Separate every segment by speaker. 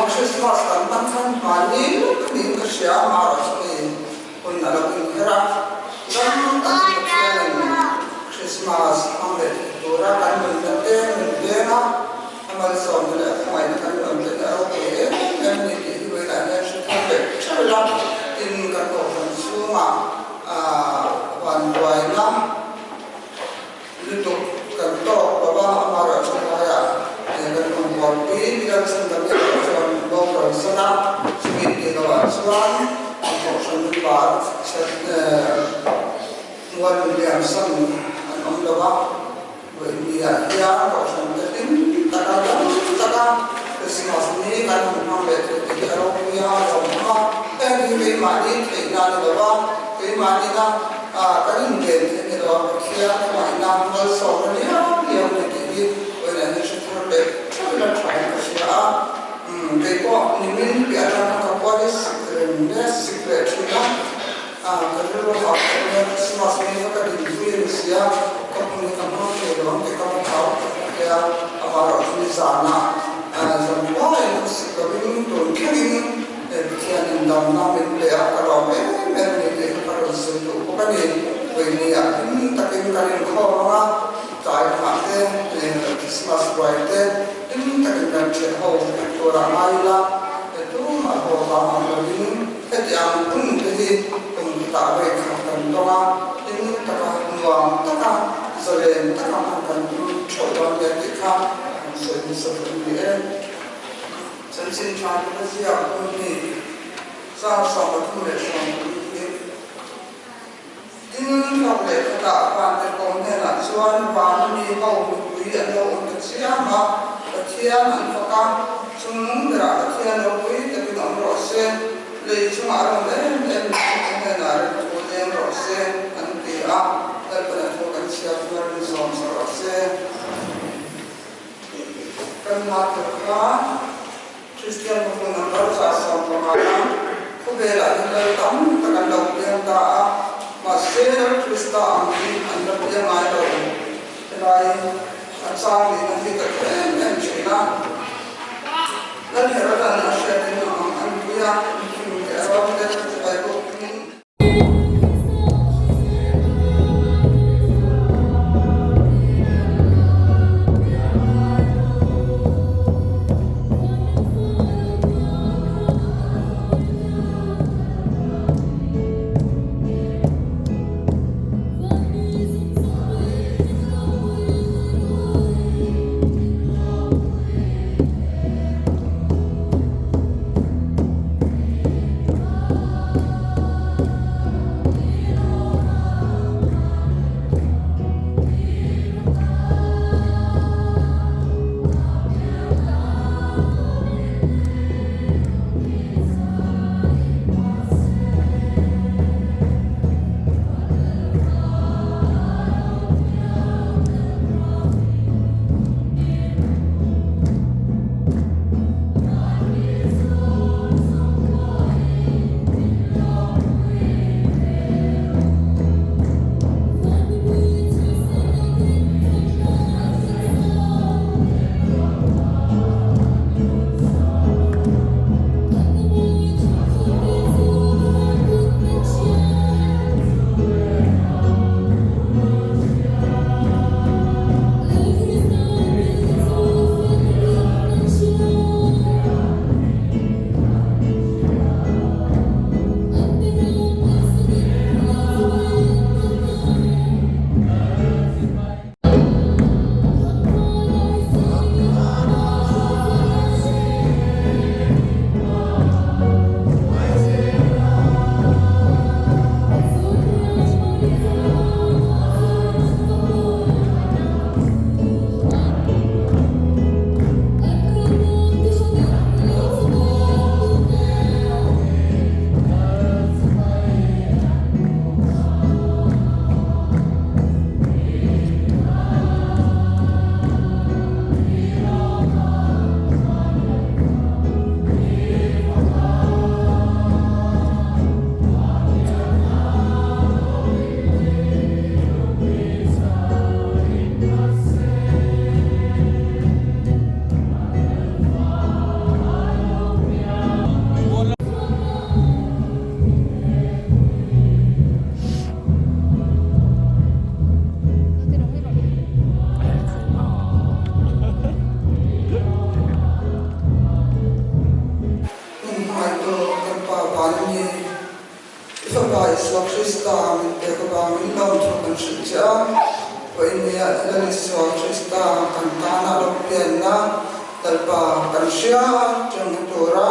Speaker 1: Christmas kan hman khan hmanni lawk niin ka hria a, amaherawhchu hei hun a lo inher a, dam takin Pathianin Christmas hmang leh thei tura kan nunna te min veng a, a malsawmna leh a khawngaihna kan rawn tlin a ropui em em a ni tih hi vawiinah hian hre thar leh theuh ila, tin kan kohhran chhungah vanduaina Lutuk kan tawk lo va, amaherawhchu tlaiah kan rawn buaipui bial chhan dang erawh chuan boral san a, chumi tih lohah chuan an kohhran bar mual liam san an awm lo va, Vawinia hian kohhran te hlim taka dam taka Christmas ni kan han hmang leh thei tih hi a ropui a, a lawmawm a, heng hi keimahni theihna a ni lo va, keimahni-na Kan inven theih ni lo a, Pathian hmangaihna malsawmna liau liau a ni tih hi vawiin an inhre thar leh theuh ila tha in ka hria a. Kei pawh nimin piah atang khan ka khua hi sik reng nge sik leh thin a, ka rilru hau theuh mai a, Christmas ni kha ka dinpui a ni sia, ka hmun hi ka hmang thei lo ang tih ka hmu thau tak hle a, amaherawhchu nizanah zan khuain ka sik lovin tun thlengin He Pathianin damna min pe a, ka lawm em em ni tih kha ka rawn sawi duh bawk a ni. Vawinia hlim takin kan inkhawm ang a, tlai lamah te, Christmas ruai te hlim takin kan ṭhiah ho turah ngai ila, he tumah haw vang ang lovin heti ang hun te hi kum khatah vawi khat kan tawng a, hlim taka, nuam taka, zalen taka hman kan tum ṭheuh dawn nia tih kha kan sawi hmasa duh a ni e. Chanchin tha te ka ziak hun hi chang 34 hi tin hlauh leh khatah vante kawm hnenah chuan van mi ho mipui an lo awm ta chiam a, Pathian an fak a, chung berah Pathian ropui takin awm rawh se, lei chungah rawn em em mipui te hnenah remthu leng rawh se an ti a, Lalpan a thu kan chhiar thar in zawm sa rawh se. Kan hma tur kha Kristian hmahun an lo chah 15 a, khawvelah hian lal tam tak an lo piang ta a, mahse Lal Krista ang hi an la piang ngai lo. Helai a chang nihna hi ka duh em em thin a, Lal Herodan a hriatin a ang an pui a, him te a rawn te chibai bawk in. hrilh che a, Vawinia Lal Isua Krista kan tana lo pianna Lalpa kan hria tengna tura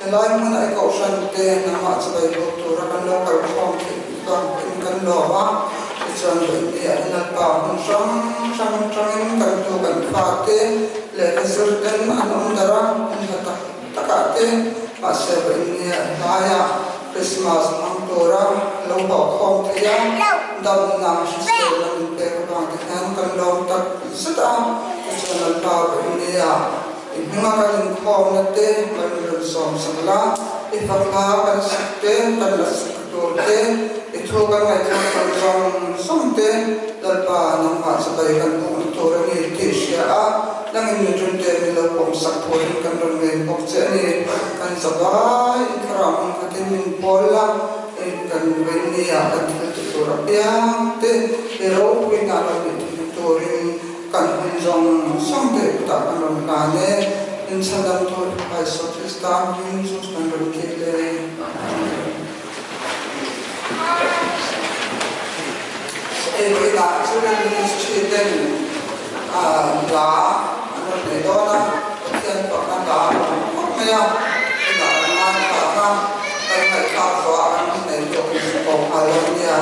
Speaker 1: helai hmuna i kohhran te nangmah chibai bawk tura kan lo kal khawm theih vang pawhin kan lawm a, tichuan Vawinia hi Lalpa hmun hrang hrang atangin kan tu kan fate lehkha zir ten an awm darh a, hmun hla tak takah te mahse Vawinia hlaiah Christmas hmang tura lo hawh khawm thei a, damna hrisel a min pek avang te hian kan lawm tak zet a, tichuan Lalpa Vawinia i hminga kan inkhawmna te kan rawn sawm sak la, i fahla kan sak te, kan la sak tur te, i thu kan ngaihthlak tur zawng zawng te Lalpa nangmah chibai kan hmuhna tur a ni tih hria a, nangin mi ṭumte min lo pawm sak turin kan rawn ngei bawk che a ni. Kan zavai in thlarau hmun khatin min pawl la, kan veinniah kan thil ti tur apiang te i ropuina lo nih theihna turin kan hun zawng zawng te kutah kan rawn hlan e. In chhandam tur Isua Krista hming chu kan rawn kil e. Ekinah Children Ministry ten hla an rawn nei dawn a, Pathian pakna hla a rawn khawp mai a, tunah kan ngaithla ang a, kan ngaihthlak zawhah kan hun nei tawh kan hre tawh nghal dawn nia.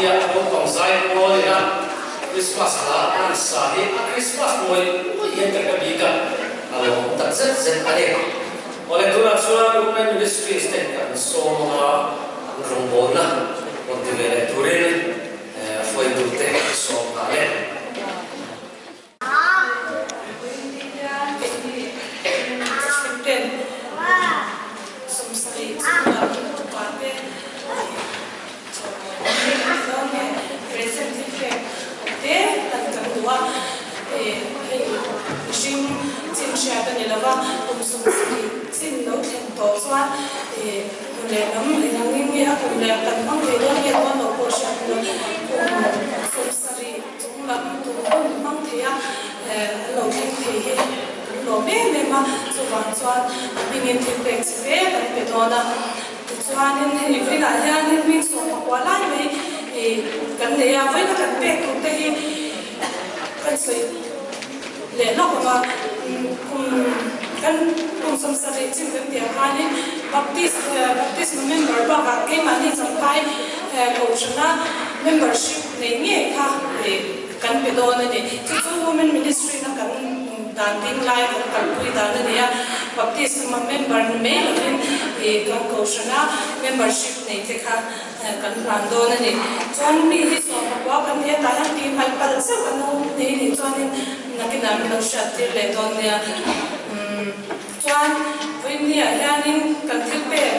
Speaker 2: tia naupang zai pawl ina Krismas hla an sa hi a Krismas mawi mawi hian ka hre bik a, a lawmawm tak zet zet a ni. Awle tunah chuan Women Ministries te kan sawm anga an rawngbawlna rawn ti ve leh turin hruaitute kan sawm nghal e.
Speaker 3: Chung lam tur hun hmang thei a, an lo thleng thei hi kan lawm em em a, chuvang chuan a hmingin thil pek che ve kan pe dawn a. Tichuanin hei vawiinah hianin hming sawm pakua lai mai kan nei a, vawiina kan pek tur te hi kan sawi leh lawk ang a, kum kan kum 70 chin kan tih ang khanin Baptist Baptisma member bakah keimahni Champhai Kohhrana membership nei ngei kha kan pe dawn a ni. Chu chu Women Ministry na kan dan ding lai kan kalpui dan a ni a, Baptisma member ni mai lovin kan Kohhrana membership nei te kha Kan hlan dawn a ni. Chuan mi hi sawmpakua kan nia tah hian tih hmaih palh zeuh an awm nei nih chuanin nakinah min lo hriat tir leh dawn nia. Umm chuan vawiinniah hianin kan thil pek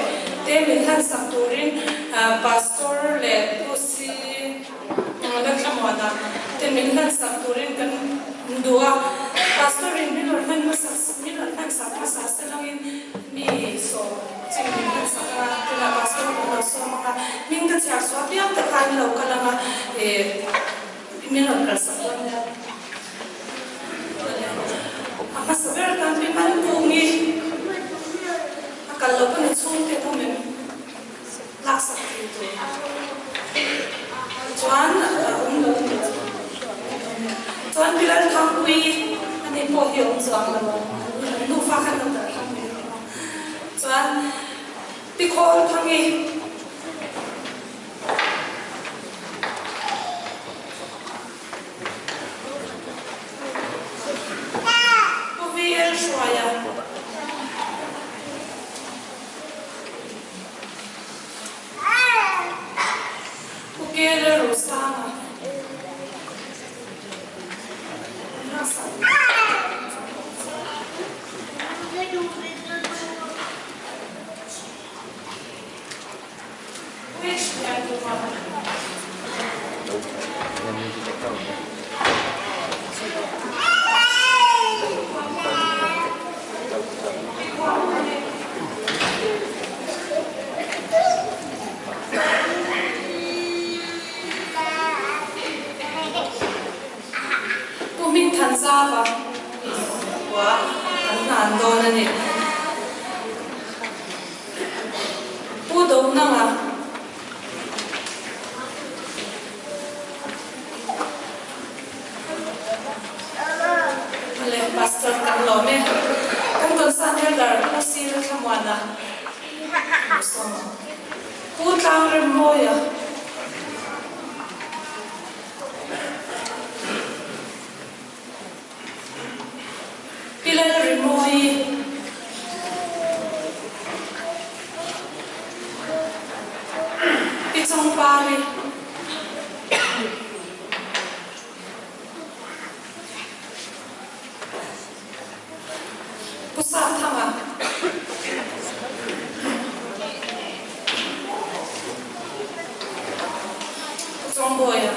Speaker 3: te min hlan sak turin Pastor leh Pu Si Lalthlamuana te min hlan sak turin kan duh a. Pastor in min rawn hlan hmasa min rawn hlan sak hmasa se langin mi sawm Ching min han sak a, tunah pastor kan lo sawm ang a, hming ka chhiar suah piang te kha in lo kal ang a, eh min rawn kal sak dawn nia. A hmasa ber tan pi man kung i a kal lo pawn a chhungte pawh min lak sak thei tur. Chuan a awm lo a ni chu. Chuan pi Lalthangpuii ani pawh hi a awm chuang lo a, an nufa khan lo darh hlauh mai rawh a. Chuan pi khawl thang i. Pu VL Hruaia. Pu KL Rosanga. Pu Hmingthanzava khua kan hlan dawn a ni. Pu Dohnanga Awle Pastor kan lawm e. Kan concern elder Pu Sir Thlamuana Sawm. Pu Tlangremmawia. Pi Lalrimawii. Pi Chawngpari. Pu Sapthanga. Pu Chawngbawiha.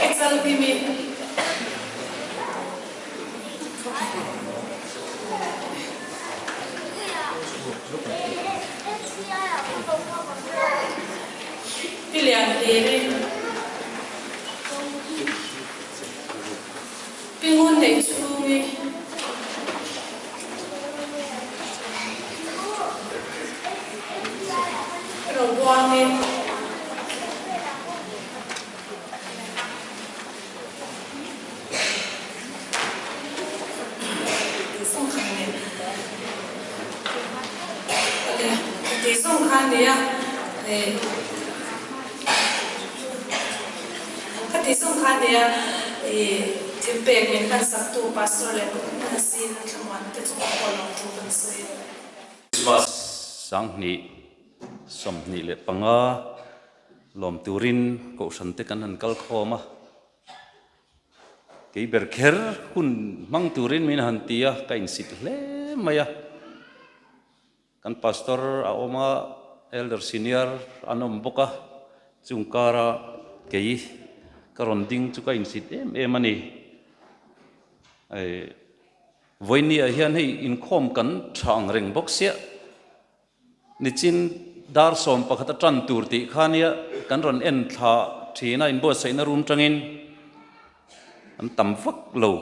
Speaker 3: Pi Chalhimi. Pi Lianhliri. Pi Ngun Neihchhungi. Pi Robuangi. Tih zawng kha a ni a, eh ka tih zawng kha a ni a, ih thil pek min hlansak tu Pastor leh Pu Sin a thlamuan te chungah pawh lawm thu kan sawi a.
Speaker 4: Christmas 2025 lawm turin Kohhran te kan han kal khawm a, kei ber kher hun hmang turin min han ti a, ka insit hle mai a. Kan Pastor a awm a, Elder Senior an awm bawk a, chung kara kei ka rawn ding chu ka insit em em a ni. Vawinia hian hei inkhawm kan tha ang reng bawk sia, nichin dar 11 a tan tur tih kha nia kan rawn en thla thin a, inbuatsaihna room tangin an tam vak lo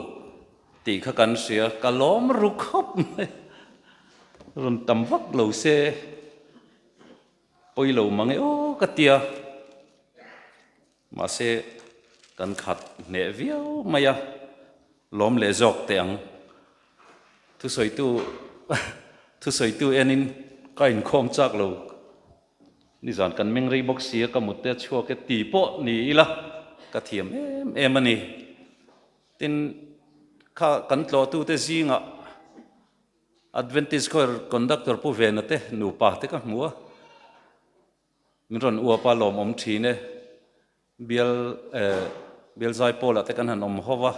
Speaker 4: tih kha kan hria, ka lawm ru khawp mai. Rawn tam vak lo se pawi lo mang e aw ka tia. Mahse kan khat hneh viau mai a, lawm leh zawk teh ang. Thusawitu thusawitu enin ka inkhawm chak lo. Nizan kan meng rei bawk sia ka mut te a chhuak e ti pawh ni ila ka thiam em em a ni. Tin, kha kan tlawhtute zingah Adventist Choir Conductor Pu Vena te nupa te ka hmu a, min rawn uap a lawmawm thin e. Bial eh Bial Zaipawl ah te kan han awm ho va,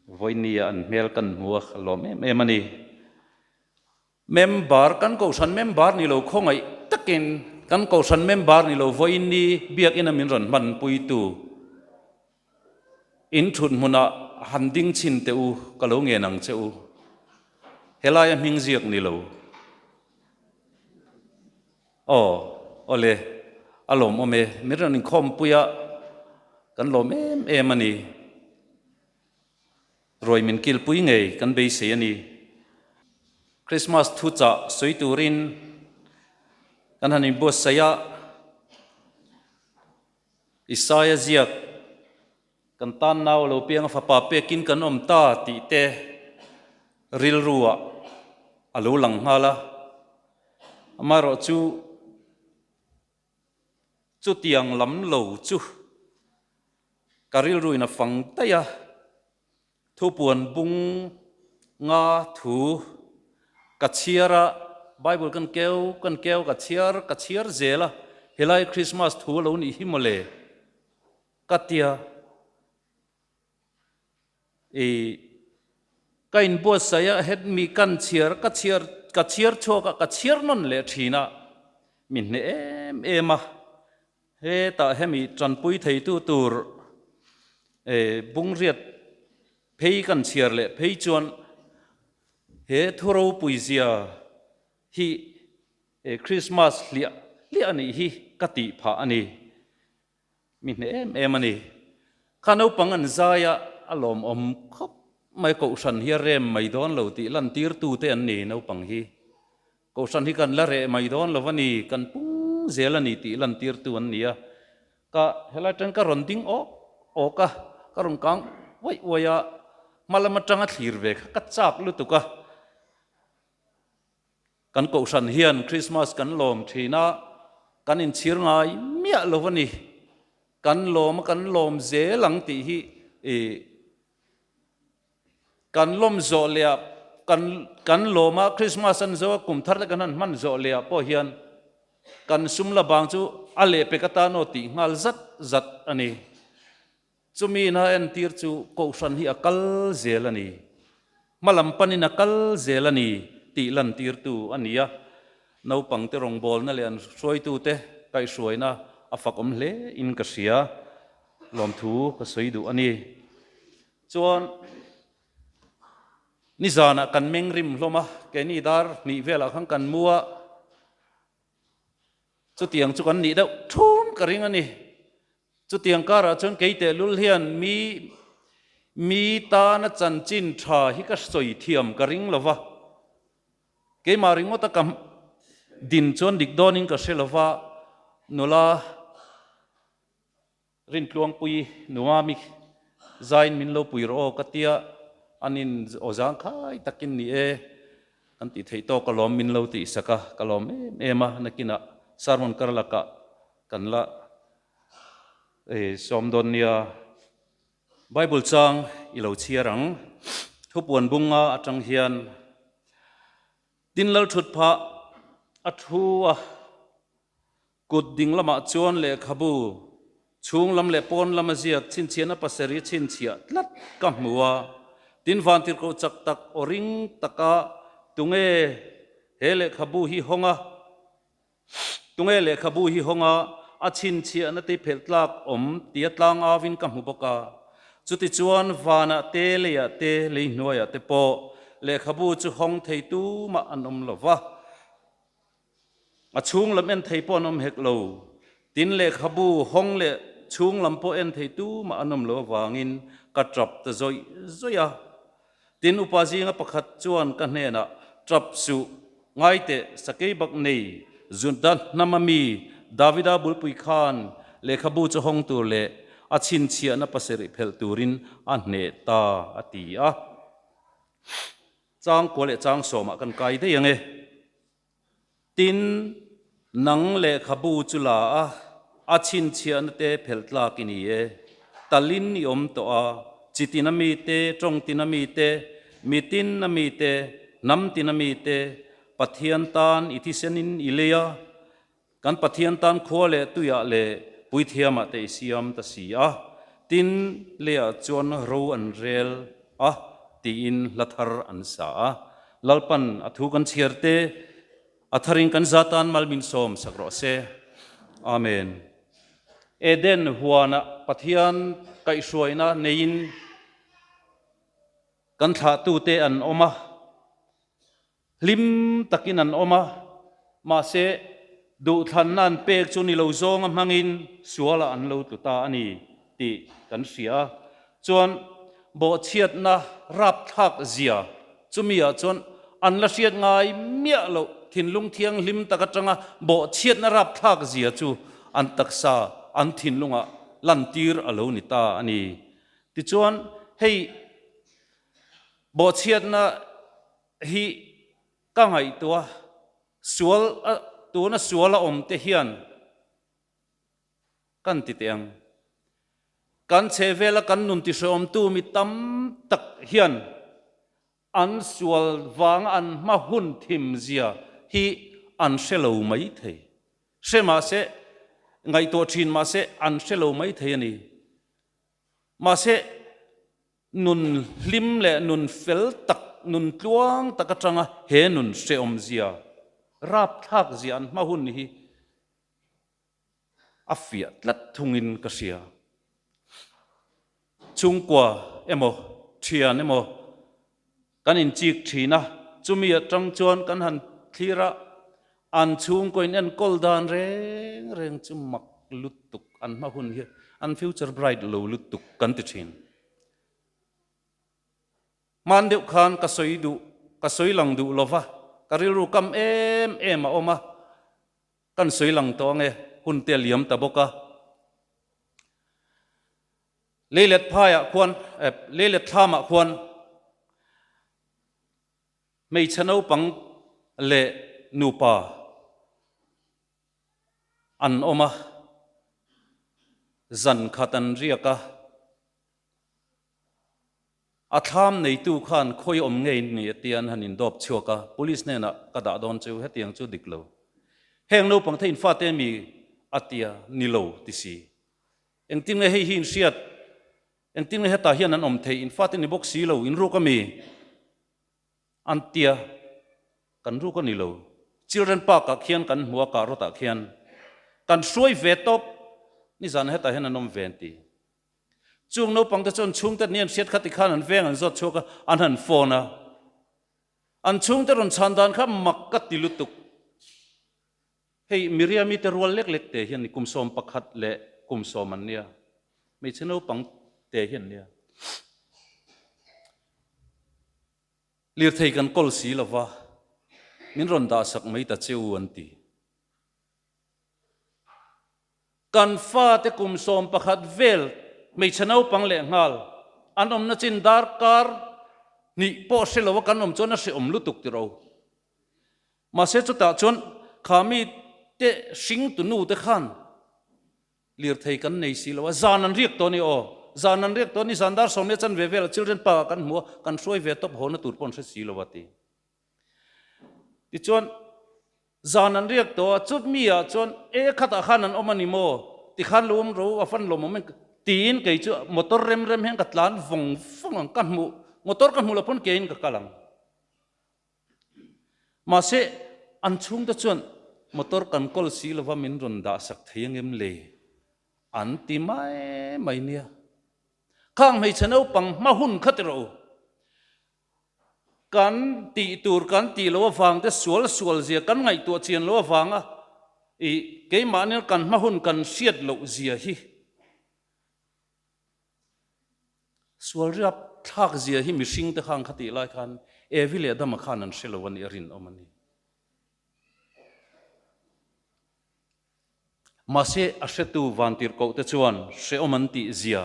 Speaker 4: Vawinia an hmel kan hmu a, ka lawm em em a ni. Member, kan kohhran member ni lo khawngaih takin kan kohhran member ni lo vawiin ni biakina min rawn hmanpuitu in thut hmunah han ding chhin teh u, ka lo ngen ang che u. Helaia hming ziak ni lo. Aw, awle, a lawmawm e, min rawn inkhawmpui a, kan lawm em em a ni. Ruai min kilpui ngei kan beisei a ni. Christmas thuchah sawi turin kan han inbuatsaih a, Isaia ziak kan tan nau a lo piang a fapa pekin kan awm ta tih te rilruah a lo lang nghal a, amaherawhchu Chutiang lam lo chu ka rilruin a fang daih a, thupuan bung nga thu ka chhiar a, Bible kan keu kan keu ka chhiar ka chhiar zel a, helai Christmas thu a lo nih hi mawle ka tia. I ka inbuatsaih a, het mi kan chhiar, ka chhiar, ka chhiar chhuak a, ka chhiar nawn leh thin a, mi hneh em em a, hetah hemi tanpui theitu tur bungriat phei kan chhiar leh phei chuan he thu ropui zia hi Christmas hliah hliah a nih hi ka tih phah a ni. Mi hneh em em a ni. Kha naupang an zai a, a lawmawm khawp mai. Kohhran hi a rem mai dawn lo tih lantirtute an ni naupang hi. Kohhran hi kan la reh mai dawn lo a ni, kan pung zel a ni tih lantirtu an ni a. Ka helai atang ka rawn ding awk awk a, ka rawn kang uaih uaih a, hma lam atanga thlir ve kha ka chak lutuk a. Kan Kohhran hian Krismas kan lawm thin a, kan inchhir ngai miah lo a ni. Kan lawm a, kan lawm zel ang tih hi i kan lawm zawh leh ah, kan kan lawm a, Krismas an zo a, kum thar te kan han hman zawh leh ah pawh hian kan sum la bang chu a lehpek atan aw tih nghal zat zat a ni. Chumi ina entir chu Kohhran hi a kal zel a ni, hmalam panin a kal zel a ni tih lantirtu a ni a. Naupangte rawngbawlna leh an hruaitute kaihhruaina a fakawm hle in ka hria, lawmthu ka sawi duh a ni. Chuan nizanah kan meng rim hlawm a, keini dar hnih velah khan kan mu a, chutiang chu kan nih deuh thum ka ring a ni. Chutiang karah chuan kei tehlul hian mi mi tana chanchin tha hi ka sawi thiam ka ring lo va, keimah ringawta ka din chuan dik dawnin ka hre lo va, nula Rintluangpui Nuami zain min lo pui rawh aw ka tia, anin aw zangkhai takin ni e. Kan tih theih tawk alawm min lo tih sak a, ka lawm em em a, nakinah sermon kar lakah kan la sawm dawn nia. Bible chang i lo chhiar ang. Thupuan bunga atang hian tin lal thut phah a thu a, kut ding lamah chuan lehkhabu chhung lam leh pawn lama ziak chhinchhiahna pasarih chhinchhiah tlat ka hmu a. Tin vantirhkoh chak tak aw ring taka tunge he lehkhabu hi hawng a, Tunge lehkhabu hi hawng a, a chhinchhiahna te phelh tlak awm tia tlang auin ka hmu bawk a. Chutichuan vanah te, leiah te, lei hnuaiah te pawh lehkhabu chu hawng thei tumah an awm lo va. A chhung lam en thei pawh an awm hek lo. Tin lehkhabu hawng leh chhung lam pawh en thei tumah an awm lo avangin ka tap ta zawih zawih a. Tin upa zinga pakhat chuan ka hnenah, Tap suh, ngai teh, sakei bak nei, Juda hnama mi Davida bulpui khan lehkhabu chu hawng tur leh a chhinchhiahna pasarih phelh turin a hneh ta, a ti a. Chang kua leh chang sawmah kan kai daih ang e. Tin, nang lehkhabu chu la a, a chhinchhiahna te phelh tlak i ni e. Talin i awm tawh a, chi tina mi te, tawng tina mi te, mi tin a mi te, hnam tina mi te, Pathian tan i thisenin i lei a, kan Pathian tan khua leh tuiah leh puithiamah te i siam ta si a. Tin, leiah chuan ro an rel a, tiin hla thar an sa a. Lalpan a thu kan chhiar te, a tharin kan za tan mal min sawm sak rawh se. Amen. Eden huanah Pathian kaihhruaina neiin kan thlahtute an awm a. Hlim takin an awm a, mahse duhthlanna an pek chu ni lo zawnga hmangin sualah an lo tlu ta a ni tih kan hria a. Chuan bawhchhiatna rapthlak zia chumi ah chuan an la hriat ngai miah loh thinlung thianghlim tak atanga bawhchhiatna rapthlak zia chu an taksa an thinlungah lantir a lo ni ta a ni. Tichuan hei bawhchhiatna hi ka ngaihtuah sual a tuna sual a awm te hian kan ti teh ang. Kan chhehvela kan nun tihreawmtu mi tam tak hian an sual vanga an hma hun thim zia hi an hre lo mai thei. Hre mahse, ngaihtuah thin mahse an hre lo mai thei a ni. Mahse, Nun hlim leh nun fel tak, nun tluang tak atanga he nun hrehawmzia, rapthlakzia an hma hun hi a fiah tlat thungin ka hria. Chhungkua emaw, thian emaw kan inchik thin a, chumi atang chuan kan han thlir a, an chhungkaw in enkawl dan reng reng chu mak lutuk an hma hun hi an future bright lo lutuk kan ti thin. Hman deuh khan ka sawi duh, ka sawi lang duh lova, ka rilru kam em em a awm a, kan sawi lang tawh ange, hun te a liam ta bawk a. Leilet phaiah khuan, leilet thlamah khuan hmeichhe naupang leh nupa an awm a, zan khat an riak a, a thlam neitu khan khawi awm ngei ni a tia an han indawp chhuak a, police hnenah ka dah dawn chu hetiang chu dik lo. Heng naupang te in fate mi a tia ni lo ti si. Engtin nge hei hi in hriat? Engtin nge hetah hian an awm theih? In fate ni bawk si lo, in ruk a mi? An tia, Kan ruk a ni lo. Children Park ah khian kan hmu a, kah rawt ah khian kan hruai ve tawp. Nizan hetah hian an awm ve an ti. Chung naupang te chuan chhungte ni an hriat kha tikhan an veng an zawt chhuak a, an han phone a. An chhungte rawn chhan dan kha mak ka ti lutuk. Hei Miriami te rual lek lek te hian kum 11 leh kum 10 an nia. Hmeichhe naupang te hian nia. Lirthei kan kawl si lova, min rawn dahsak mai ta che u an ti. Kan fate kum 11 vel hmeichhe naupang leh nghal an awmna chin darkar hnih pawh hre lova kan awm chuan a hreawm lutuk tiro. Mahse chutah chuan kha mi te hring tu nu te khan lirthei kan nei si lo a, zan an riak tawh a ni aw, zan an riak tawh a ni, zan dar 10 chan ve vel ah children park ah kan hmu a, kan hruai ve tawp haw na tur pawh an hre si lo a ti. Tichuan zan an riak tawh a, chut mi ah chuan e khatah khan an awm a ni maw? Tikhan lo awm ro a fan lawm awm em? Tiin kei chu motor rem rem hian ka tlan vawng vawng ang, ka hmuh motor ka hmuh loh pawn keiin ka kal ang. Mahse an chhungte chuan motor kan kawl si lova min rawn dah sak thei ang em le? An ti mai mai nia. Khang hmeichhe naupang hma hun kha ti rawh u. Kan tih tur kan tih loh avang te sual sual zia kan ngaihtuah chian loh avanga ih keimahni kan hma hun kan hriat loh zia hi sual riap thlak zia hi mihring te khan kha tih lai khan Evi leh Adama khan an hre lo a nih a rinawm a ni. Mahse a hretu vantirhkoh te chuan hrehawm an tih zia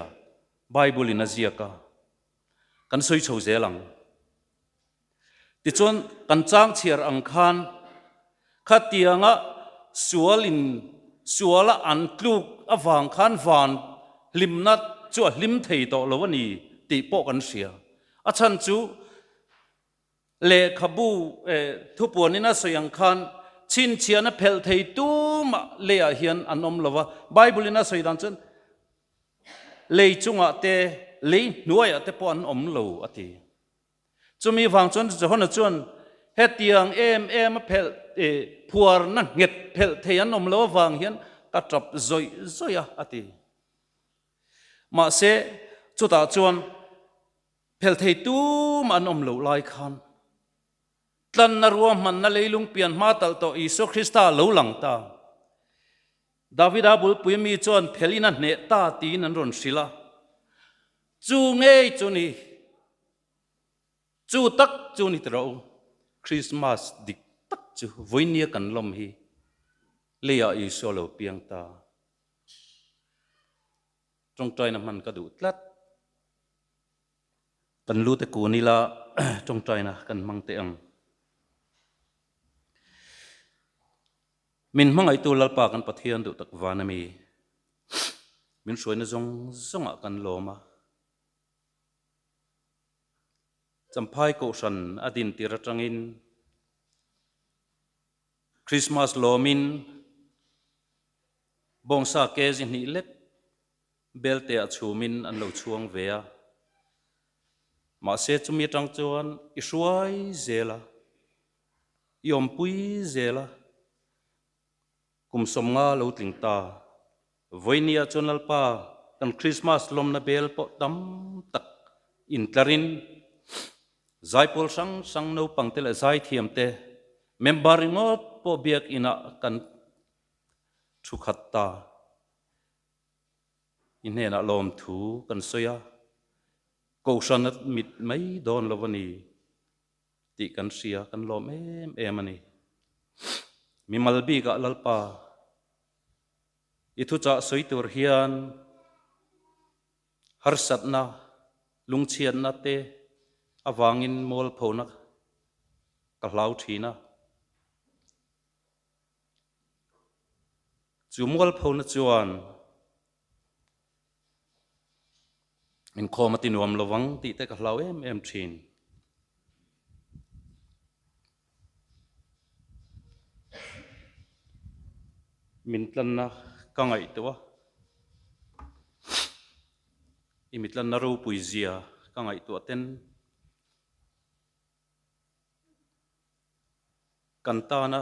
Speaker 4: Bible in a ziak a. Kan sawi chho zel ang. Tichuan, kan chang chhiar ang khan khatianga sualin suala an tluk avang khan van hlimna chu a hlim thei tawh lo a ni tih pawh kan hria. A chhan chu lehkhabu thupuanin a sawi ang khan chhinchhiahna phelh thei tumah leiah hian an awm lo va. Bible-in a sawi dan chuan Lei chungah te, lei hnuaiah te pawh an awm lo, a ti. Chumi vang chuan Johana chuan hetiang em em a phelh, phuarna nghet phelh thei an awm lo avang hian ka tap zawih zawih a, a ti. Mahse, chutah chuan phelh thei tumah an awm loh lai khan tlanna ruahmanna leilung pian hma talh tawh Isua Krista a lo lang ta. Davida bulpui mi chuan phelin a hneh ta tiin an rawn hrilh a, Chu ngei chu ni, chu tak chu ni ti rawh u, Krismas dik tak chu vawinia kan lawm hi leiah Isua lo piang ta. Tawngtaina hman ka duh tlat. Kan lu te kun ila tawngtaina kan hmang teh ang. Min hmangaihtu Lalpa kan Pathian duh tak van a mi. Min hruaina zawng zawngah kan lawm a. Champhai Kohhran a din tir atangin Christmas lawmin bawngsa kg hnih lek belte ah chhumin an lo chhuang ve a. Mahse chumi atang chuan i hruai zel a. I awmpui zel a, kum 50 lo tling ta. Vawinia chuan Lalpa kan Krismas lawmna bel pawh tam tak intlarin zaipawl hrang hrang naupangte leh zaithiamte member ringawt pawh biakinah kan thu khat ta. I hnenah lawmthu kan sawi a, Kohhran a mit mai dawn lo a ni. Tih kan hria, kan lawm em em a ni. Mimal bikah Lalpa, i thuchah sawi tur hian harsatna, lungchhiatna te avangin mualphona ka hlau thin a. Chu mualphona chuan Inkhawm a ti nuam lo vang tih te ka hlau em em thin. Min tlanna ka ngaihtuah a, i mi tlanna ropui zia ka ngaihtuah ten kan tana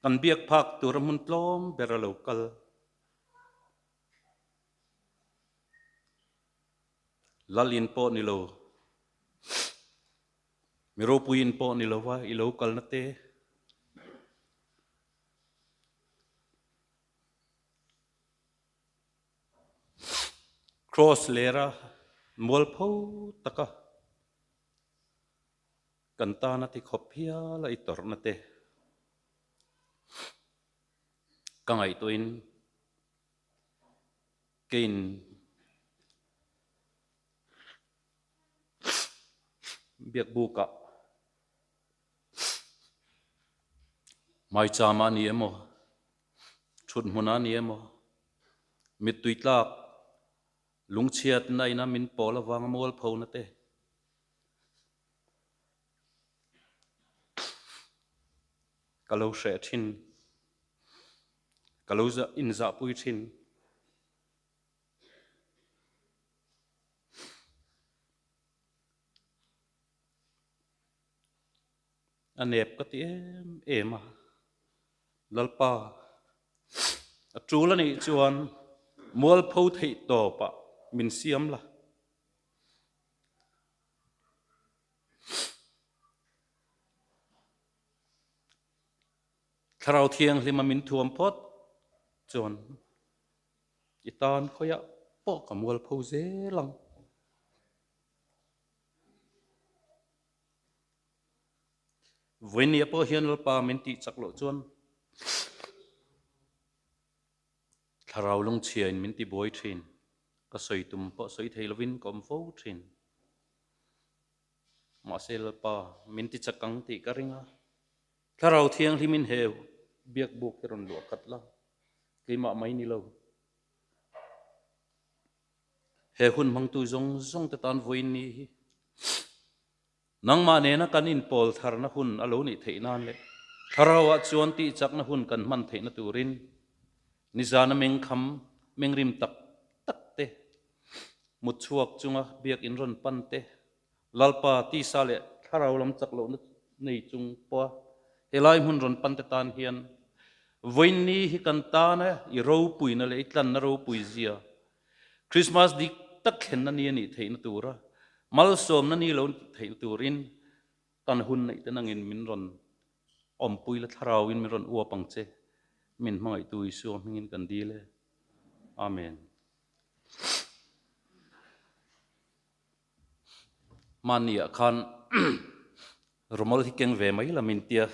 Speaker 4: Kan biak phak tur a hmun tlawm ber a lo kal. Lal in pawh ni lo, mi ropui in pawh ni lo va i lo kalna te. Cross lera mualpho taka Kan tana ti khawp hial a i tawrhna te ka ngaihtuahin keiin biakbukah. Maicham ah ni emaw, thut hmun ah ni emaw, mittui tlak lungchhiat na ina min pawl avanga mualpho na te, ka lo hreh thin, ka lo inzahpui thin. A nep ka ti em em a, Lalpa, a tul a nih chuan mualpho theih tawpah min siam la. Thlarau Thianghlima min thuam phawt chuan i tan khawiah pawh ka mualpho zel ang. Vawinia pawh hian Lalpa min tih chak loh chuan thlarau lungchhiain min ti buai thin. Ka sawi tum pawh sawi thei lovin ka awm fo thin. Mahse Lalpa min ti chak ang tih ka ring a. Thlarau Thianghlimin he biakbuk hi rawn luah khat la, keimah mai ni lo. He hun hmangtu zawng zawng te tan vawiin ni hi nangmah nena kan inpawl tharna hun a lo nih theih nan leh thlarauah chuan tihchakna hun kan hman theihna turin nizana mengkham mengrim tak tak te, mutchhuak chunga biakinn rawn pan te, Lalpa tisa leh thlarau lam chak lohna nei chung pawha helai hmun rawn pan te tan hian vawiin ni hi kan tana i ropuina leh i tlanna ropui zia Krismas dik tak thlenna ni a nih theihna tura malsawmna ni lo theihna turin kan hun neih te nangin min rawn awmpui la thlarauin min rawn uap ang che min hmangaihtu Isua hmingin kan dil e. Amen. Mahniah khan rawmawl hi keng ve mai la min tia,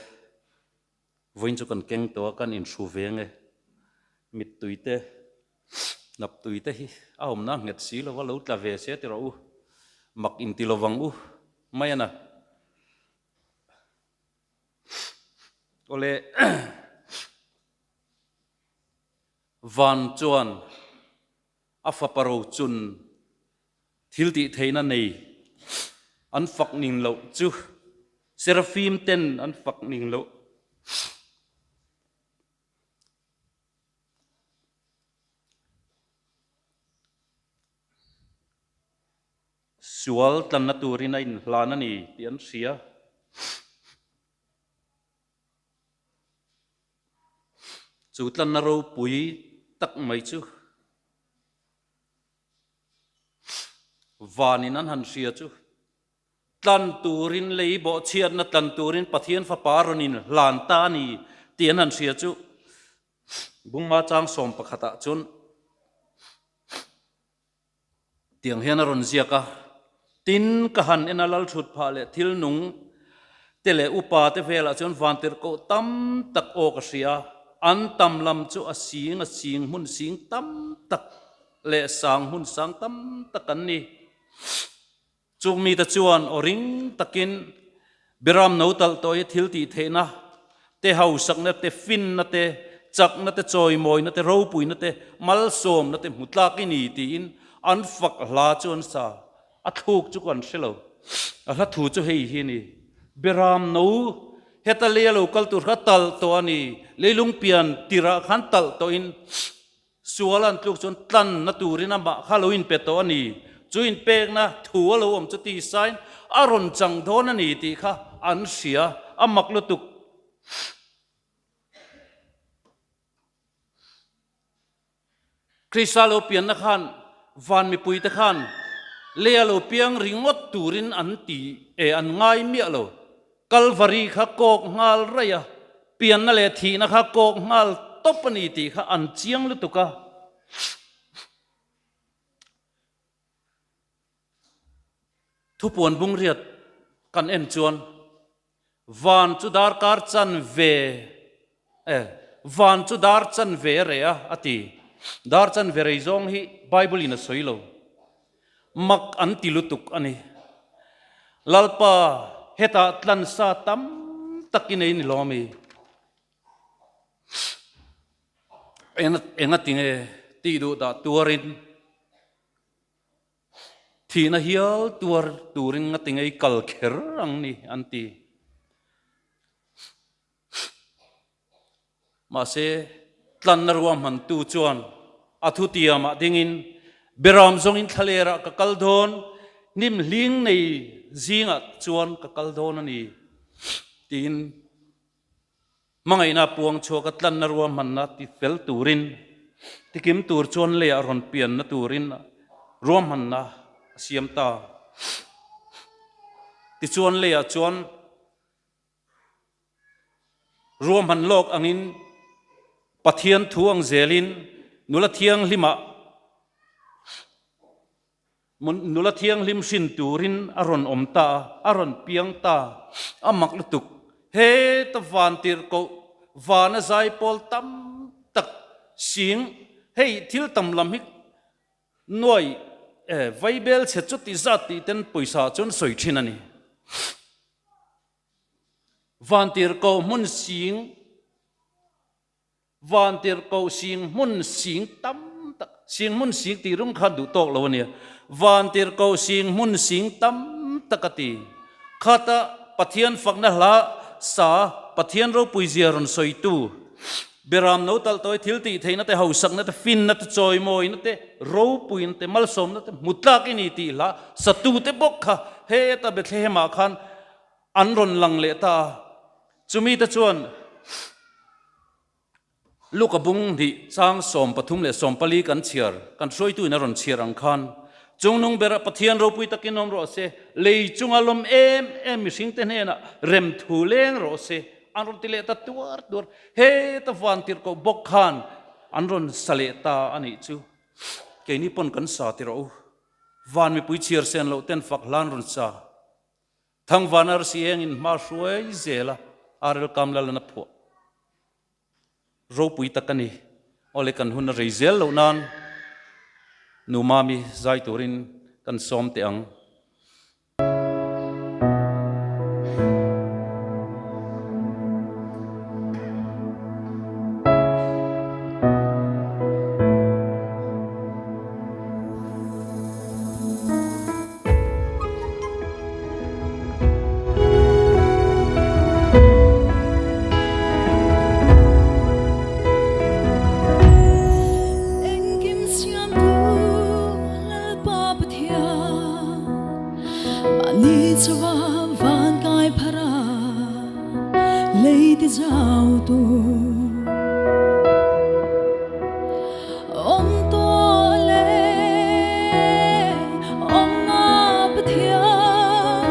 Speaker 4: vawiin chu kan keng tawh a, kan inhru ve nge. Mittui te, hnaptui te hi a awmna a nghet si lova, lo tla ve se ti rawh u, mak inti lovang u mai a na. Awle van chuan a fapa rochun thil tih theihna nei an fak ning loh chu Serafim ten an fak ning loh. Sual tlanna turin a inhlan a ni tih an hria. Chu tlanna ropui tak mai chu vanin an han hria chu tlan turin lei bawhchhiatna tlan turin Pathian fapa rawn inhlan ta a ni tih an han hria chu Bungma chang 11 ah chuan Tiang hian a rawn ziak a, Tin, ka han en a lal thut phah leh thil nung te leh upa te velah chuan vantirhkoh tam tak aw ka hria a, an tam lam chu a sing a sing hmun sing tam tak leh sang hmun sang tam tak an ni. Chung mite chuan aw ring takin Biram no talh tawh hi thil tih theihna te, hausakna te, finna te, chakna te, chawimawina te, ropuina te, malsawmna te hmu tlak i ni tiin an fak hla chu an sa. A thluk chu kan hre lo. A hla thu chu hei hi a ni, Biram no heta lei a lo kal tur kha talh tawh a ni, leilung pian tirah khan talh tawhin Sual an tluk chuan tlanna turin amah kha lo inpe tawh a ni. Chu inpekna thu a lo awm chu tisain a rawn chang dawn a ni tih kha an hria, a mak lutuk. Krista lo pianna khan van mipuite khan lei a lo piang ringawt turin an ti e an ngai miah lo. Kalvari kha kawk nghal raih a, pianna leh thihna kha kawk nghal tawp a ni tih kha an chiang lutuk a. Thupuan bungriat kan en chuan van chu darkar chan ve e, van chu dar chan ve reh a a ti. Dar chan ve rei zawng hi Bible in a sawi lo. Mak an ti lutuk a ni. Lalpa, hetah tlansa tam tak i nei ni lo ami? Enga tinge tih duh dah tuarin thihna hial tuar turin nga tinge i kal kher ang ni an ti. Mahse tlanna ruahmantu chuan a thutiamah dingin Beram zawngin thlalerah ka kal dawn, hnim hling nei zingah chuan ka kal dawn a ni tiin Hmangaihna puang chhuak a tlanna ruahmanna ti fel turin, tikim tur chuan leiah rawn pianna turin ruahmanna a siam ta. Tichuan leiah chuan ruahman lawk angin Pathian thu ang zelin nula thianghlimah Nula thianghlim hrin turin a rawn awm ta a, a rawn piang ta. A mak lutuk. Heta van tirhkoh, vana zaipawl tam tak sing, hei thil tam lam hi nuai vaibel chhe chuti zat tih ten pawisa chuan sawi thin a ni. Van tirhkoh hmun sing. Vantirhkoh sing hmun sing tam tak, sing hmun sing tih rum khan duh tawk lo a nia. Vantirhkoh sing hmun sing tam tak a ti. Khata Pathian fakna hla sa Pathian ropui zia rawn sawitu, Beram no talh tawi thil tih theihna te, hausakna te, finna te, chawimawina te, ropuina te, malsawmna te hmu tlak i ni tih hla satute bawk kha heta Bethlehem-ah khan an rawn lang leh ta a. Chumite chuan Luka bung hnih chang 34 leh 40 kan chhiar, kan hruaituin a rawn chhiar ang khan, Chungnung berah Pathian ropui takin awm rawh se, lei chunga lawm em em mihringte hnenah rem thu leng rawh se, an rawn ti leh ta tuar tuar. Heta van tirhkoh bawk khan an rawn sa leh ta a nih chu. Keini pawn kan sa ti rawh u. Van mipui chhiar sen loh ten fak hlan rawn sa. Thangvan arsi engin hma hruai zela RL Kamlalana phuah ropui tak a ni. Awle kan hun a rei zel loh nan Nu Mami zai turin kan sawm teh ang.
Speaker 5: Engkim siamtu Lalpa Pathian, mahni chauha van kai phar a, lei ti zau tu. Awm tawh le, awm nga Pathian,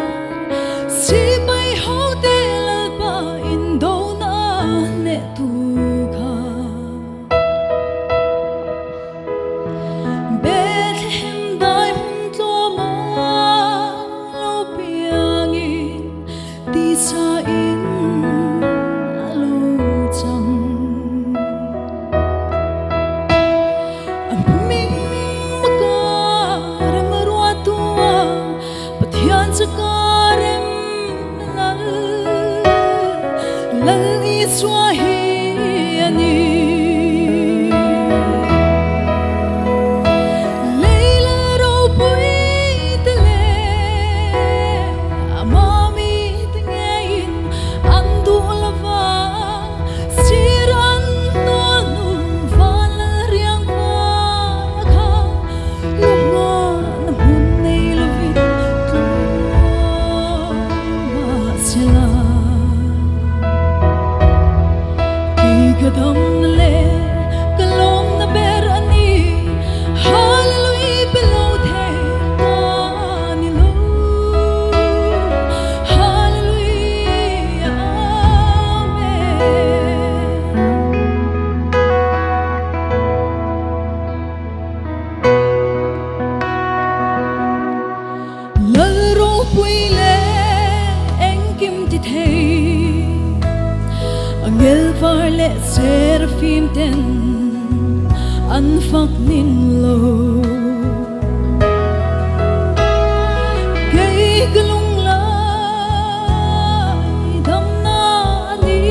Speaker 5: sipai hote Lalpa indona hneh tu kha. Bethlehem dai hmun tlawma lo piangin tisa in a lo chang. A hming ka rem ruatua Pathian chu ka rem lal, Lal Isua hi a ni. Lei lal ropui te leh a mami te ngeiin an duh lova. Sir an hnual hnu van lal riang hma kha lungngawn hmun nei lovin tlawm mahsela kei ka damna leh ka lawmna ber a ni. Hallelujah pe lo thei ka ni lo. Hallelujah Amen. Lal ropui leh engkim ti thei, Angel var leh seraphim ten an fak nin lo. Kei ka lunglai damna a ni.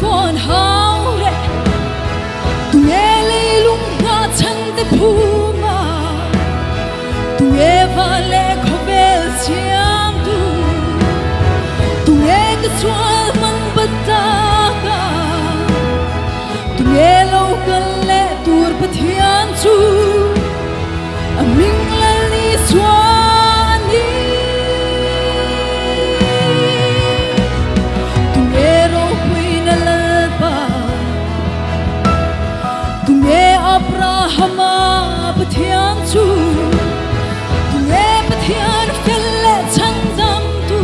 Speaker 5: fawn hau reh Tunge leilung hna chhan te phum a Tunge van leh khawvel siam tu Tunge ka sual man bat tak a Tunge lo kal leh tur Pathian chu A hming Lal Isua a ni. Tunge ropuina Lalpa? Tunge Abrahama Pathian chu? Tunge Pathian fel leh chhandamtu?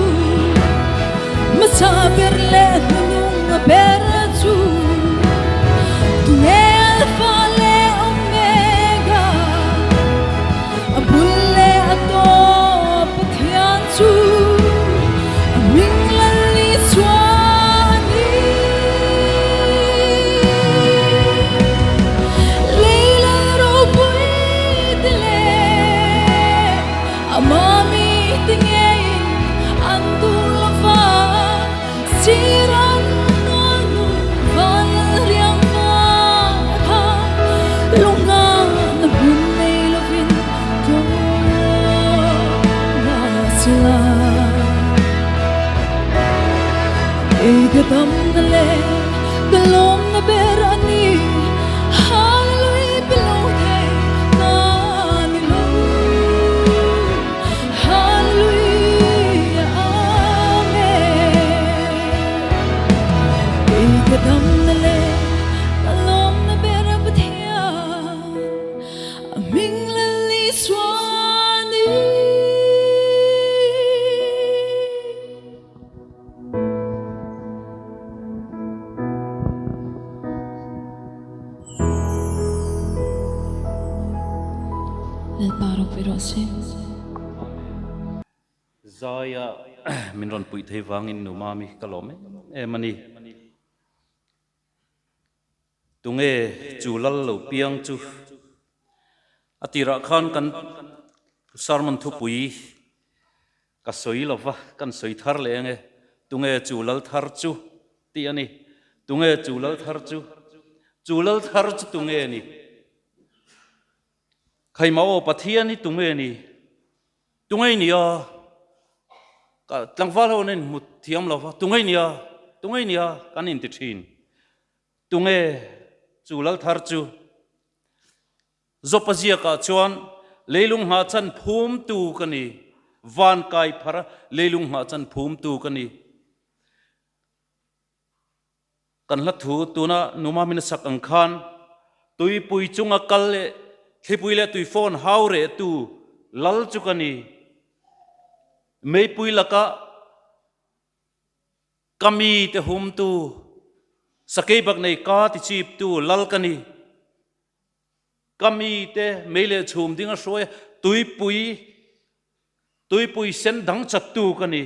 Speaker 5: Hmasa ber leh hnunung a ber chu? Tunge Alpha leh Omega? A bul leh a tawp Pathian chu a hming Lal Isua a ni. Lei Lal ropui te leh a mami te ngeiin an duh lo va, sir an nawl nu van lal riang va kha lunga na hmun nei lovin tlawm a sila. Kei ka dam na leh ka lawm na ber a ni, Hallelujah pe lo thei ka ni lo. Hallelujah Amen. Kei ka dam na leh ka lawm na ber a Pathian, a hming Lal Isua a ni. Lalpa ropui rawh se.
Speaker 4: Zaia min rawn puih thei vangin nu Mami ka lawm em em a ni. Tunge chu lal lo piang chu a tirah khan kan sermon thupui ka sawi lo va, kan sawi thar leh ang e. Tunge chu lal thar chu tih a ni. Tunge chu lal thar chu? Chu lal thar chu tunge ni? Khaimah aw Pathian hi tunge ni? Tunge nia? Ka tlangval ho nen hmu thiam lo va, tunge nia? Tunge nia? Kan inti thin. Tunge chu lal thar chu? Zawpa ziakah chuan leilung nghah chan phumtu ka ni, van kai phara leilung nghah chan phumtu ka ni. Kan hla thu tuna Numa min sak ang khan tuipui chunga kal leh thlipui leh tuifawn hau rehtu lal chu ka ni. Meipui laka ka mite humtu, sakei bak nei ka tichiptu lal ka ni. Ka mite mei leh chhum ding a hruai a, tuipui tuipui sen dang chattu ka ni.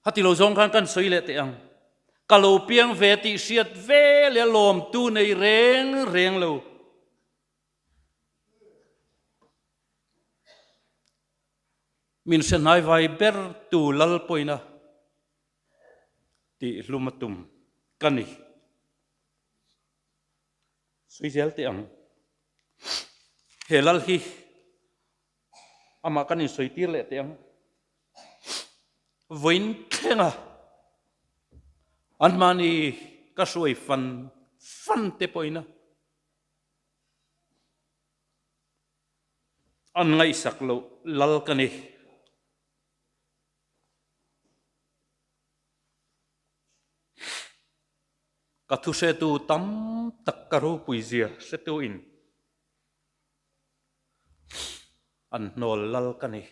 Speaker 4: Hati lo zawng khan kan sawi leh teh ang. Ka lo piang ve tih hriat ve leh lawmtu nei reng reng lo. Min hre hnai vai ber tu lal pawina tih hlum a tum ka ni. Sawi zel teh ang. He lal hi amah kan insawi tir leh teh ang. Vawiin thlenga anmahni ka hruai fan fan te pawhin a an ngaihsak loh lal ka ni. Ka thuhretu tam tak ka ropui zia hretuin an hnawl lal ka ni.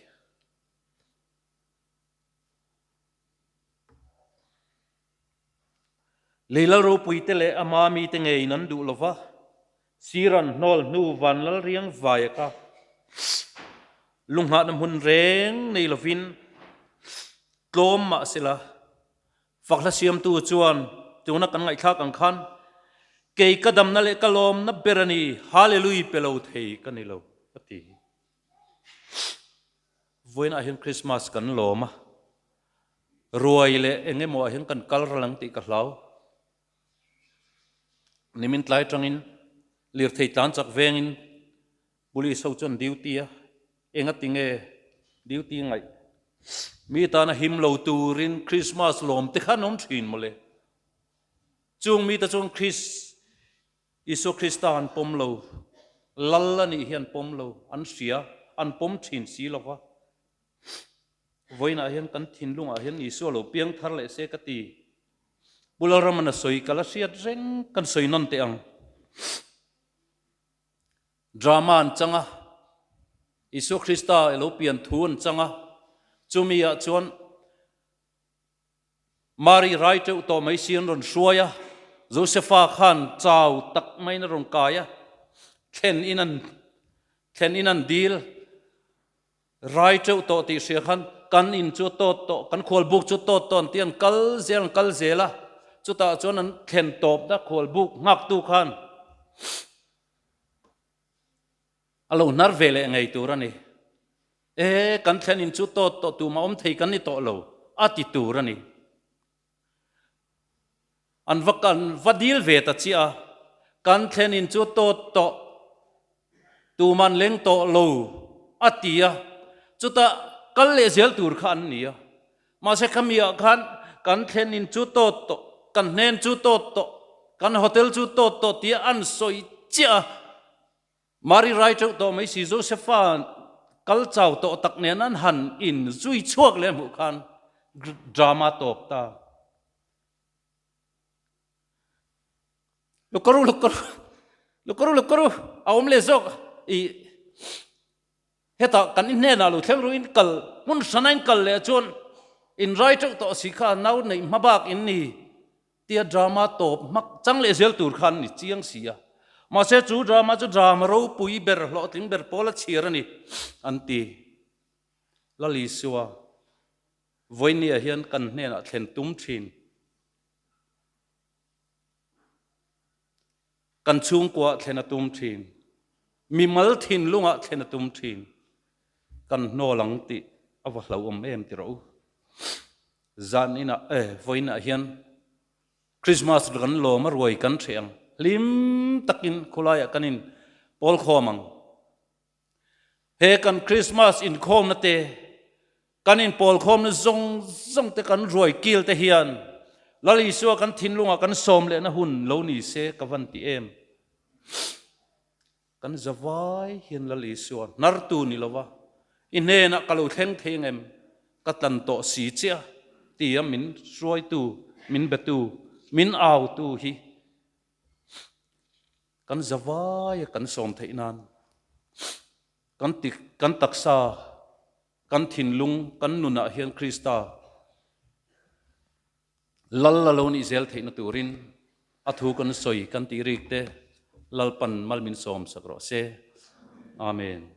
Speaker 4: Lei lal ropuite leh a mamite ngeiin an duh lova, sir an hnawl hnu van lal riang vaia kha lunghahna hmun reng nei lovin tlawm mah sela, Fakhla siamtu chuan tuna kan ngaihthlak ang khan, Kei ka damna leh ka lawmna ber a ni, Hallelui pe lo thei ka ni lo, a ti. Vawiinah hian Krismas kan lawm a. Ruai leh eng emaw ah hian kan kal ral ang tih ka hlau. Nimin tlai atangin lirthei tlan chak vengin police ho chuan duty a, enga tinge duty ngaih mi tana him lo turin Christmas lawm te kha an awm thin mawle. Chung mite chuan Chris Isua Krista an pawm lo, Lal a nih hi an pawm lo, an hria, an pawm thin si lova. Vawiinah hian kan thinlungah hian Isua lo piang thar leh se ka ti. Pu Lalramana sawi ka la hriat reng kan sawi nawn teh ang. Drama an chang a, Isua Krista i lo pian thu an chang a, chumi ah chuan Mari rai teuh tawh mai si an rawn hruai a, Josefa khan chau tak maiin a rawn kai a, thlen in an thlen in an dil. Rai teuh tawh tih hria khan kan in chu a tawt tawh, kan khualbuk chu a tawt tawh an ti an kal zel an kal zel a, chutah chuan an thlen tawp na khualbuk nghaktu khan a lo hnar ve leh ngei tur a ni. E, kan thlen in chu tawt tawh tumah awm thei kan ni tawh lo a ti tur a ni. An va kan va dil ve ta chiah a, kan thlen in chu tawt tawh tuman leng tawh lo a ti a, chutah kal leh zel tur kha an ni a. Mahse khami ah khan kan thlen in chu tawt tawh, kan hnen chu tawt tawh, kan hotel chu tawt tawh tia an sawi chiah a. Mari rai teuh tawh mai si Josepha kal chau tawh tak nen an han in zui chhuak leh hmuh khan drama tawp ta. Lukaru lukaru lukaru lukaru a awm leh zawk i hetah kan hnenah lo thleng ruin kal hmun hrana in kal leh chuan in rai teuh tawh si kha nau neih hma bak in ni. Tia drama tawp hmak chang leh zel tur khan ni chiang si a. Mahse chu drama chu drama ropui ber hlawhtling ber pawl a chhiar a ni an ti. Lal Isua vawinia hian kan hnenah thlen tum thin. Kan chhungkuaah thlen a tum thin. Mimal thinlungah thlen a tum thin. Kan hnawl ang tih a va hlauhawm em ti rawh u. Zan inah eh vawiinah hian Christmas kan lawm a ruai kan hreh ang. Hlim takin khawlaiah kan in pawl khawm ang. He kan Christmas inkhawmna te, kan inpawl khawmna zawng zawng te kan ruai kil te hian Lal Isua kan thinlungah kan sawm lehna hun lo ni se ka van ti em. Kan zavai hian Lal Isua hnartu ni lova i hnenah ka lo thleng thei ang em? Ka tlan tawh si chiah tia min hruaitu, min betu, min autu hi kan zavaia kan sawm theih nan kan ti kan taksa, kan thinlung, kan nunah hian Krista Lal a lo nih zel theihna turin a thu kan sawi kan tih rik te Lalpan mal min sawm sak rawh se. Amen.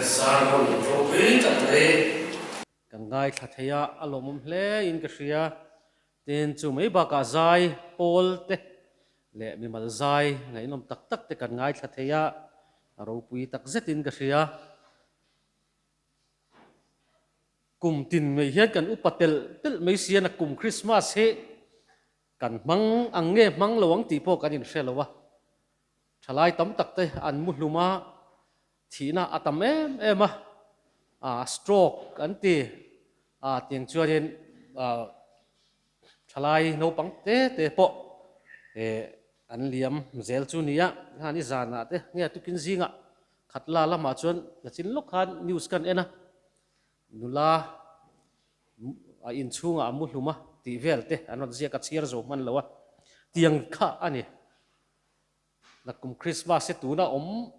Speaker 2: Sermon ropui tak mai.
Speaker 6: Kan ngaithla thei a, a lawmawm hle in ka hria. Tin, chu mai bakah zai pawl te leh mimal zai ngaihnawm tak tak te kan ngaithla thei a, a ropui tak zetin ka hria. Kum tin mai hian kan upa telh telh mai si a, kum Krismas hi kan hmang ang nge hmang lo ang tih pawh kan inhre lo a. Thalai tam tak te an mu hlum a, thihna a tam em em a, ah stroke an ti a tiang chuanin ah thalai naupang te te pawh eh an liam zel chu nia, hani zanah te nge tukin zingah Khatla lamah chuan nachin lawk khan news kan en a, nula a inchhungah a mu hlum a tih vel te an rawn ziak a, chhiar zo hman lo a, tiang kha a ni. Nakum Christmas hi tuna awm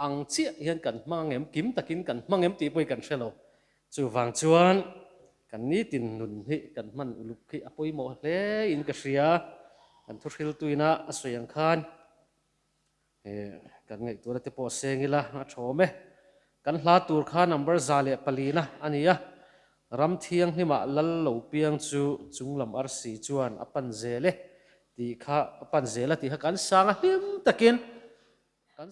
Speaker 6: ang chiah hian kan hmang ang em, kim takin kan hmang em tih pawhin kan hre lo. Chuvang chuan kan nitin nun hi kan hman uluk hi a pawimawh hle in ka hria, kan thuhriltuina a sawi ang khan. Kan ngaihtuahna te pawh seng ila a thawm e. Kan hla tur kha number 104 na a ni a, Ram thianghlimah lal lo piang chu chunglam arsi chuan a pan zel e tih kha a pan zel a tih kha kan sang a hlim takin kan.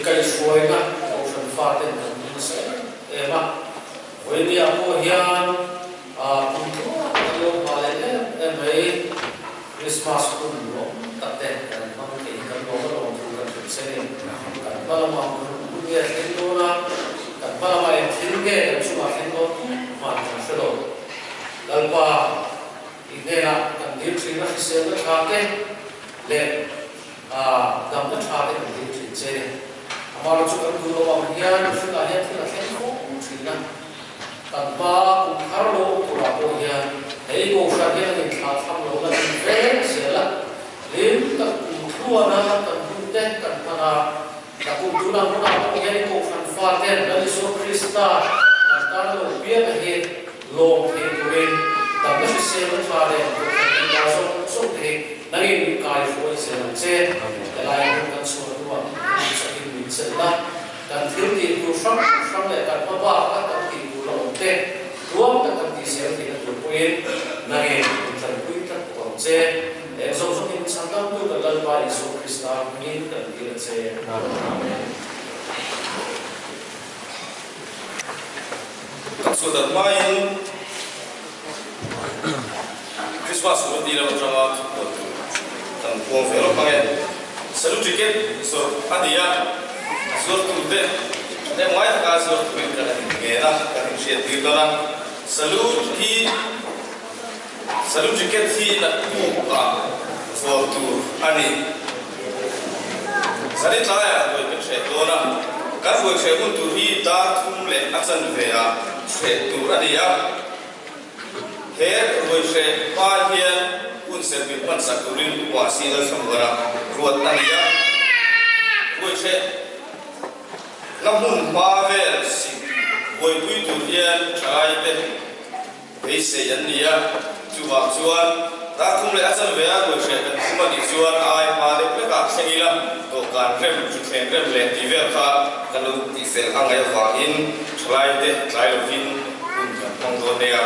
Speaker 2: Kaihhruaina Kohhran faten kan hmu nasa em em a, vawinia pawh hian kum tluang kan lo hma leh em em mai. Christmas hun nuam tak te kan hmang thei hi kan lawm a lawm thu kan hrilh che ni. Kan hma lamah hun nge a thleng dawn a, kan hma lamah eng thil nge kan chungah thleng dawn hman kan hre lo. Lalpa i hnenah kan dil thin a hriselna tha te leh damna tha te kan dil thin che ni. Amaherawhchu chu kan duh loh ang hian mihringah hian thil a thleng fo thin a. Kan hma kum thar lo awm turah pawh hian hei Kohhran hian an inthlah tham lo la tum vek zel a, hlim tak kum thluana kan hun te kan hman a, na kum tunah hmunah pawh hian Kohhran faten Lal Isua Krista kan tana lo piang a hi lawm thei turin damna hrisel a tha leh Kohhran indah zawng zawng te hi nangin min kai hruai zel ang che. Helai hun kan chhuah hnuah min chakin min chelh la. Kan thil tih tur hrang hrang leh kan hma bak a kan tih tur la awm te tluang tak kan tih zel theihna tur pawhin nangin min tanpui tlat bawk ang che. Eng zawng zawngin chhandamtu kan Lalpa Isua Krista hmingin kan dil a che. Amen.
Speaker 7: Kan chhuah hmain Christmas hun ti lo atanga thuphuan tur kan puang ve lawk ang e. Salute ticket zawrh a ni a, a zuartute thahnem ngai taka zuar turin kan inngen a, kan inhriattir dawn a. Salute hi Salute ticket hi naktuk ah zuar tur a ni. Zan tlaiah ruai kan hreh dawn a, kan ruai hreh hun tur hi dar thum leh a chanve ah hreh tur a ni a. He ruaihreh hma hian hun serhpin hmansak turin Upa CL Thlamuana ruat a ni a. Ruaihreh na hmun hma vel sik buaipui tur hian thalaite beisei an ni a. Chuvang chuan darthum leh a chanve a ruaihreh kan thum a nih chuan a ai hma lek lekah thleng ila dawhkan rem, thuthleng rem leh tih vel kha kan lo tihfel a ngaih avangin thalaite tlai lovin Hun kan hmang dawn nia.